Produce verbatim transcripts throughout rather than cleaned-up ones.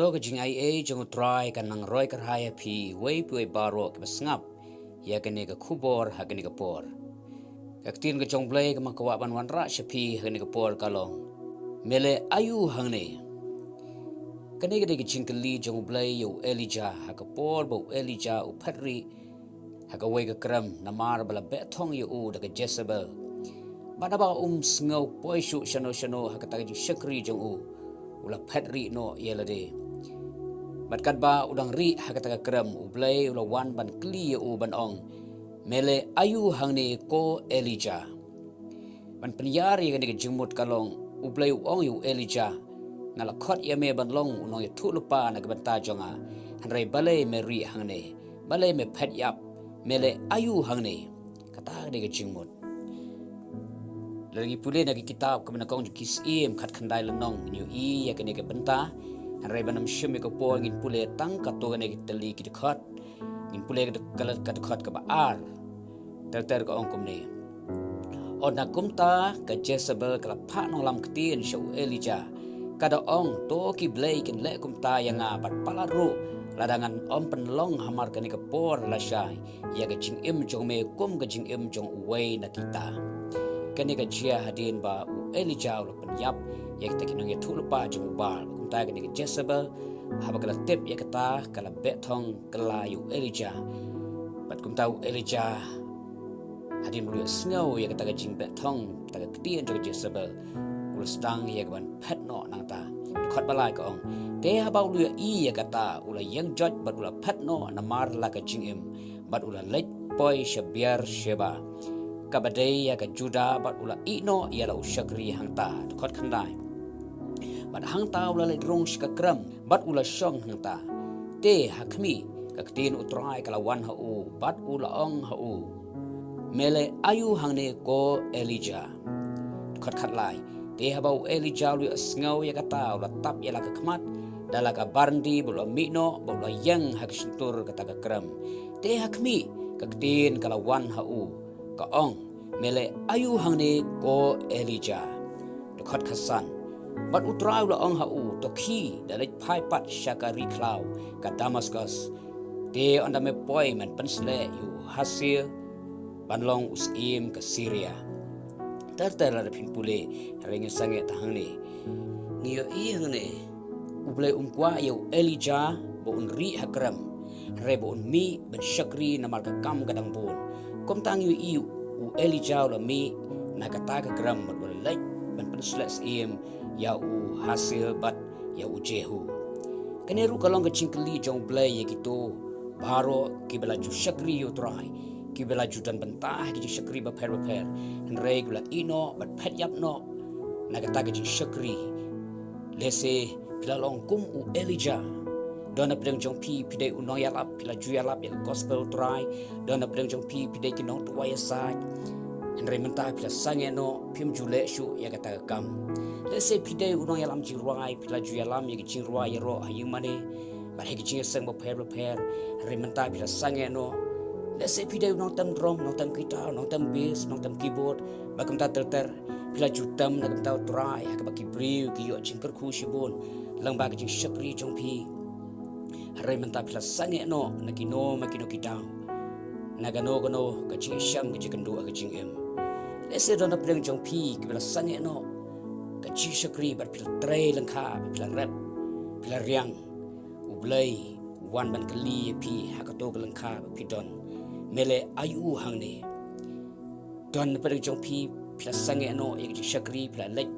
Ka jingaiei jong U Trai kan nang roi kyrhai ïa phi, iwei pa iwei baroh kiba sngap ïa kane ka khubor ha kane ka por. Ka ktien ka jong U Blei kaba kwah ban wanrah sha phi ha kane ka por ka long: Me leh aïu hangne? Kane ka dei ka jingkylli jong U Blei ïa u Elijah ha ka por ba u Elijah u phet rieh ha kawei ka krem namar ba la beh thong ïa u da ka Jezebel. Bad haba um sngew poi shuh shano shano ha kata ka jingshakri jong u, u la phet rieh noh ïa lade. Bad katba u dang rieh ha kata ka krem, U Blei u la wan ban kylli ïa u ban ong: Me leh aïu hangne, ko Elijah? Ban pynïar ïa kane ka jingmut ka long, U Blei u ong ïa u Elijah: Nga la khot ïa me ban long u nongïathuhlypa na ka bynta jong nga. Hynrei balei me rieh hangne? Balei me phet ïap? Me leh aïu hangne? Kata ka dei ka jingmut. Lada ngi pule na ki kitab kaba nyngkong jong Ki Syiem khatkhyndai lynnong, ngin ïohi ïa kane ka bynta. Hynrei ban ym shim ïa ka por, ngin pule tang katto katne ki tylli ki dkhot. Ngin pule ka dkhot, ka dkhot kaba ar. Ter ter ka ong kumne: Ynda kumta ka Jezebel ka la phah nonglam ktien sha u Elijah, ka da ong: To ki blei kin leh kumta ïa nga, bad palat ruh lada ngan ym pynlong hamar kane ka por lashai ïa ka jingim jong me kum ka jingim jong uwei na kita. Kane ka jia hadien ba u Elijah u la pynïap ïa kita ki nongïathuhlypa jong u Baal. Kumta kane ka Jezebel, haba ka la tip ïa kata, ka la beh thong kylla ïa u Elijah. Bad kumta u Elijah, hadien ba u la sngew ïa kata ka jingbeh thong, kata ka ktien jong ka Jezebel, u la sdang ïa ka ban phet noh nangta. Dkhot ba lai ka ong: Te haba u la ïohi ïa kata, u la ïeng joit bad u la phet noh namar la ka jingim, bad u la leit poi sha Beersheba, kaba dei ïa ka Judah, bad u la ïeh noh ïa la u shakri hangta. Dkhot khyndai: Bad hangta u la leit rung sha ka krem, bad u la shong hangta. Te ha khmih, ka ktien U Trai ka la wan ha u, bad u la ong ha u: Me leh aïu hangne, ko Elijah? Dkhot khatlai: Te haba u Elijah u la ïohsngew ïa kata, u la tap ïa la ka khmat da la ka barndi, bad u la mih noh, bad u la ïeng ha ka shyntur kata ka krem. Te ha khmih, ka ktien ka la wan ha u, ka ong: Me leh aïu hangne, ko Elijah? Dkhot khatsan: Bad U Trai u la ong ha u: To khie, da leit phai pat sha ka ri khlaw ka Damaskus. Te ynda me poi, men pynsleh ïa u Hazael ban long u syiem ka Syria. Ter ter lada phin pule, hynrei ngin sangeh tang hangne. Ngi ïohi hangne, U Blei um kwah ïa u Elijah ba un rieh ha krem, hynrei ba un mih ban shakri namar ka kam ka dang bun. Kumta ngi ïohi u Elijah u la mih na kata ka krem bad u la leit ban pynsleh syiem ïa u Hazael bad ïa u Jehu. Kane ruh ka long ka jingkylli jong U Blei ïa kito baroh kiba la ju shakri ïa U Trai, kiba la ju don bynta ha ki jingshakri bapher bapher, hynrei kiba la ïeh noh bad phet ïap noh na kata ka jingshakri. Lehse phi la long kum u Elijah. Don na pdeng jong phi, phi dei u nongïalap, phi la ju ïalap ïa ka gospel U Trai. Don na pdeng jong phi, phi dei ki nongduwai ïasaid, hynrei mynta phi la sangeh noh, phim ju leh shuh ïa kata ka kam. Lehse phi dei u nongïalam jingrwai, phi la ju ïalam ïa ki jingrwai ïaroh ha ïingmane bad ha ki jingïaseng bapher bapher, hynrei mynta phi la sangeh noh. Lehse phi dei u nongtem drum, nongtem guitar, nongtem bass, nongtem keyboard, bad kumta ter ter. Phi la ju tem na ka bynta U Trai ha kaba ki briew ki ïoh jingkyrkhu shibun lyngba ka jingshakri jong phi, hynrei mynta phi la sangeh noh na kino ma kino ki daw, na kano kano ka jingïashem, ka jingkynduh ha ka jingim. Lehse don na pdeng jong phi kiba la sangeh noh ka jingshakri bad phi la trei lyngkha, phi la rep, phi la riang. U Blei u wan ban kylli ïa phi ha kato ka lyngkha ba phi don: Me leh aïu hangne? Don na pdeng jong phi, phi la sangeh noh ïa ka jingshakri, phi la leit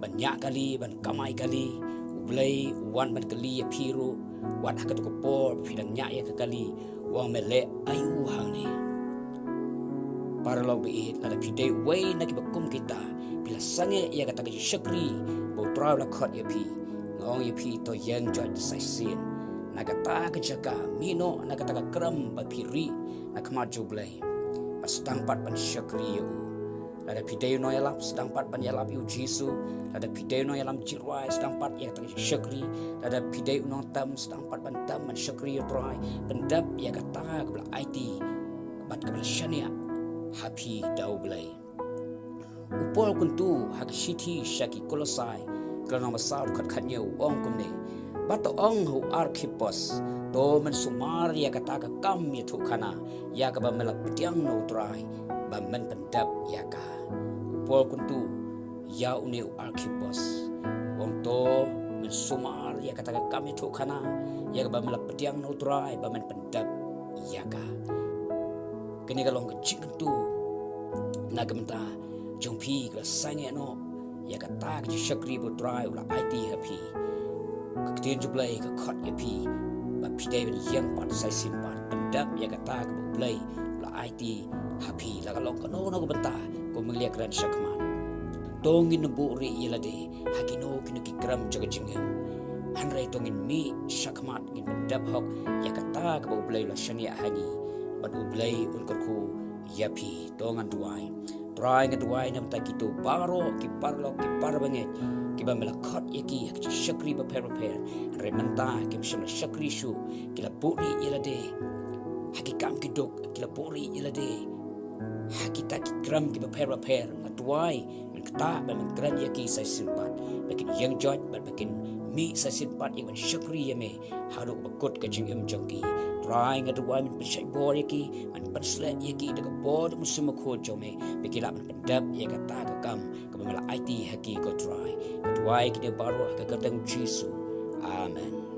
ban ñiah kali, ban kamai kali. U Blei u wan ban kylli ïa phi ruh wat ha kato ka por ba phi dang ñiah ïa ka kali, u ong: Me leh aïu hangne? Paralok ba ïeit, lada phi dei uwei na kiba kum kita, phi la sangeh ïa kata ka jingshakri ba U Trai u la khot ïa phi, nga ong ïa phi, to ïeng joit sa shisien na kata ka jaka, mih noh na kata ka krem ba phi rieh na khmat jong U Blei, bad sdang pat ban shakri ïa u. Lada phi dei u nongïalap, sdang pat ban ïalap ïa U Jisu. Lada phi dei u nongïalam jingrwai, sdang pat ïa kata ka jingshakri. Lada phi dei u nongtem, sdang pat ban tem, ban shakri ïa U Trai, pyndep ïa kata kaba la aiti bad kaba la shaniah ha phi da U Blei. U Paul u kyntu ha ka shithi sha ki Kolosai, ka lynnong ba saw, dkhot khathynñiew, u ong kumne: Bad to ong ha u Arkhipos, to men sumar ïa kata ka kam ïathuhkhana ïa kaba me la pdiang na u Trai ba men pyndep ïa ka. U Paul kyntu ïa une u Arkhipos, u ong to men sumar ïa kata ka kam ïathuhkhana ïa kaba me la pdiang na u Trai ba men pyndep ïa ka. Kane ka long ka jingkyntu na ka bynta jong phi kiba sangeh noh ïa kata ka jingshakri ba u Trai u la aiti ha phi. Ka ktien jong u Blei ka khot ïa phi ba phi dei ban ïeng pat, sa shisien pat, pyndep ïa kata kaba u Blei u la aiti ha phi, la ka long kano kano ka bynta, ko mynta kren shakhmat. To ngin buhrieh ïa lade ha kino kino ki krem jong ka jingim, hynrei to ngin mih shakhmat, ngin pyndep hok ïa kata kaba u Blei u la shaniah ha ngi. Bad u Blei un kyrkhu ïa phi. To ngan duwai. Trai, nga duwai na ka bynta kito baroh ki paralok, ki parabangeit kiba me la khot ïa ki ha ki jingshakri bapher bapher, hynrei mynta kim shym la shakri shuh, ki la buhrieh ïa lade ha ki kam ki duk, ki la buhrieh ïa lade ha kita ki krem kiba pher bapher. Nga duwai men ktah bad men kren ïa ki sa shisien pat, ba kin ïeng joit bad ba kin mih sa shisien pat ïa kaban shakri ïa me haduh ba kut ka jingim jong ki. Trai, nga duwai men pynshai bor ïa ki, men pynsleh ïa ki da ka bor da ka mynsiem bakhuid jong me, ba ki lah ban pyndep ïa kata ka kam kaba me la aiti ha ki, ko Trai. Nga duwai kine baroh ha ka kyrteng u Jisu. Amen.